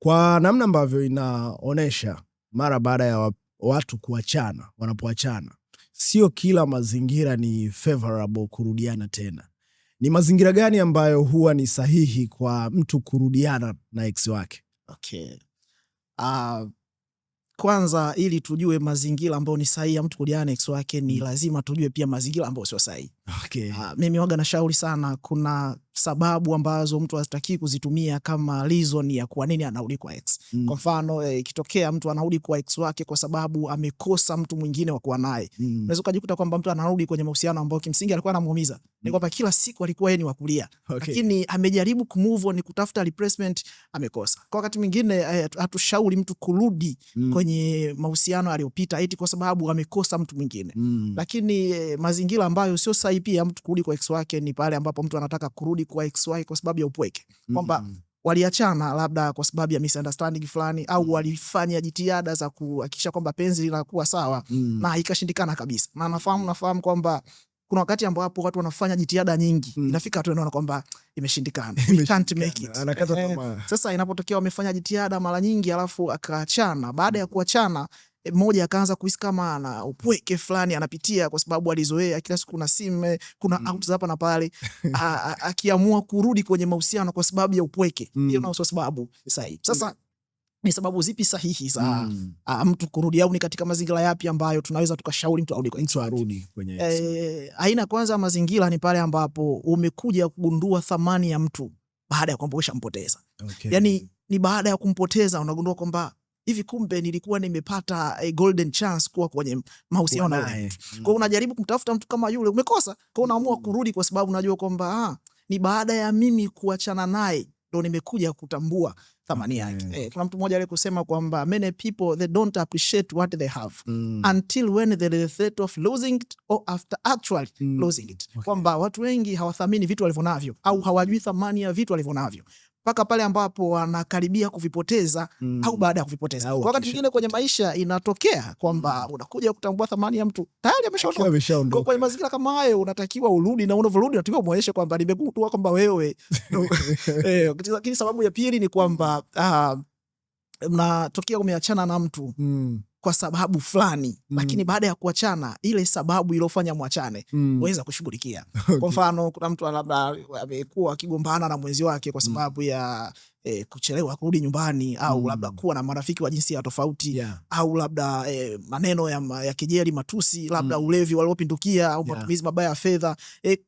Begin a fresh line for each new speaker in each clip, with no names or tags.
Kwa namna ambavyo inaonesha mara baada ya watu kuachana, wanapoachana, sio kila mazingira ni favorable kurudiana tena. Ni mazingira gani ambayo huwa ni sahihi kwa mtu kurudiana na ex wake?
Okay. Kwanza ili tujue mazingira ambayo ni sahihi ya mtu kurudiana na ex wake ni lazima tujue pia mazingira ambayo sio sahihi. Mimi waga nashauri sana, kuna sababu ambazo mtu hatakii kuzitumia kama reason ya kwa nini anarudi kwa ex. Kwa mfano ikitokea mtu anarudi kwa ex wake kwa sababu amekosa mtu mwingine wa kuwa naye, unaweza ukajikuta kwamba mtu anarudi kwenye mahusiano ambayo kimsingi alikuwa anamuumiza. Ni kwamba kila siku alikuwa yeye ni wa kulia, lakini amejaribu kumove on, kutafuta replacement, amekosa. Kwa wakati mwingine hatushauri mtu kurudi kwenye mahusiano aliyopita eti kwa sababu amekosa mtu mwingine. Lakini mazingira ambayo sio sahihi pia mtu kurudi kwa ex wake ni pale ambapo mtu anataka kurudi kwa ex wake kwa sababu ya upweke, kwamba waliachana labda kwa sababu ya misunderstanding fulani au walifanya jitihada za kuhakikisha kwamba penzi linakuwa sawa na ikashindikana kabisa. Na nafahamu kwamba kuna wakati ambapo watu wanafanya jitihada nyingi, inafika hatua unaona kwamba imeshindikana, we can't make it.
Anakata tamaa.
Sasa inapotokea wamefanya jitihada mara nyingi alafu akaachana, baada ya kuachana mmoja akaanza kuhisi kama ana upweke fulani anapitia, kwa sababu alizoea kila siku kuna simu, kuna out hapa na pale, akiamua kurudi kwenye mahusiano kwa sababu ya upweke, hiyo nao sio sababu sahihi. Sasa ni sababu zipi sahihi za mtu kurudi au ni katika mazingira yapi ambayo tunaweza tukashauri mtu arudi kwenye
mtu arudi kwenye ex?
Aina ya kwanza ya mazingira ni pale ambapo umekuja kugundua thamani ya mtu baada ya kwamba ushampoteza. Yani ni baada ya kumpoteza unagundua kwamba hivi kumbe nilikuwa nimepata a golden chance kuwa kwenye mahusiano na yule
naye.
Mtu. Kwa hiyo unajaribu kumtafuta mtu kama yule, umekosa. Kwa hiyo unaamua kurudi kwa sababu unajua kwamba ni baada ya mimi kuachana naye ndo nimekuja kutambua thamani yake. Kuna mtu mmoja alikusema kwamba many people, they don't appreciate what they have until when there is a threat of losing it or after actually losing it. Kwamba watu wengi hawathamini vitu walivyonavyo au hawajui thamani ya vitu walivyonavyo mpaka pale ambapo wanakaribia kuvipoteza au baada ya kuvipoteza.
Au
Kwa wakati
wakisha-
mwingine kwenye maisha inatokea kwamba unakuja kutambua thamani ya mtu tayari ameshaondoka.
Akiwa ameshaondoka.
Kwa kwenye mazingira kama hayo unatakiwa urudi, na unavyorudi unatakiwa muonyeshe kwamba nimegundua kwamba wewe lakini sababu ya pili ni kwamba mnatokea umeachana na mtu kwa sababu fulani, lakini baada ya kuachana ile sababu iliyofanya mwachane weza kushughulikia. Kwa mfano, kuna mtu labda amekuwa akigombana na mwenzi wake kwa sababu ya kuchelewa kurudi nyumbani au labda kuwa na marafiki wa jinsia tofauti au labda maneno ya kejeli, matusi, labda ulevi waliopindukia au matumizi mabaya ya fedha,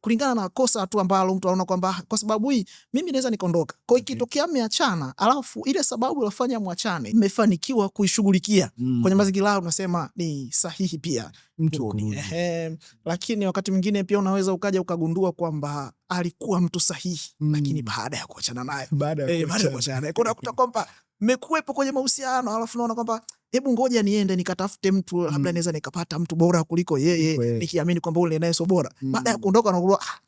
kulingana na kosa tu ambalo mtu anaona kwamba kwa sababu hii mimi naweza nikaondoka. Kwa hiyo ikitokea mmeachana, alafu ile sababu iliyofanya mwachane mmefanikiwa kuishughulikia, kwenye mazingira hayo unasema ni sahihi pia
mtu
kurudi.
Kurudi.
Ehe, lakini wakati mwingine pia unaweza ukaja ukagundua kwamba alikuwa mtu sahihi lakini baada ya kuachana naye
Baada ya
baada ya
kuachana.
Kuachana naye. Kwa hiyo unakuta kwamba mmekuwepo kwenye mahusiano alafu unaona kwamba hebu ngoja niende nikatafute mtu, labda naweza nikapata mtu bora kuliko yeye,
Kweli.
nikiamini kwamba ule naye sio bora. Baada ya kuondoka unagundua, ah,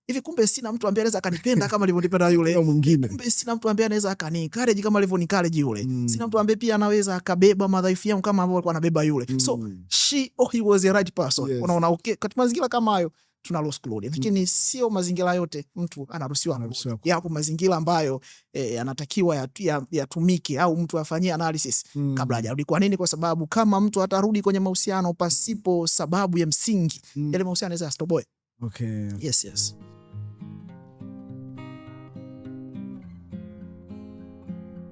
hivi kumbe sina mtu ambaye anaweza akanipenda kama alivyonipenda yule.
Huyo mwingine.
Kumbe sina mtu ambaye anaweza akani encourage kama alivyoni encourage yule. Sina mtu ambaye pia anaweza akabeba madhaifu yangu kama ambavyo alikuwa anabeba yule. So she or he was the right person. Unaona, okay, katika mazingira kama hayo tunaruhusu kurudi, lakini sio mazingira yote mtu anaruhusiwa
Anaruhusiwa
kurudi. Yapo mazingira ambayo yanatakiwa yatumike au mtu afanyie analysis kabla hajarudi. Kwa nini? Kwa sababu kama mtu atarudi kwenye mahusiano pasipo sababu ya msingi, yale mahusiano yanaweza yasitoboe. Yes.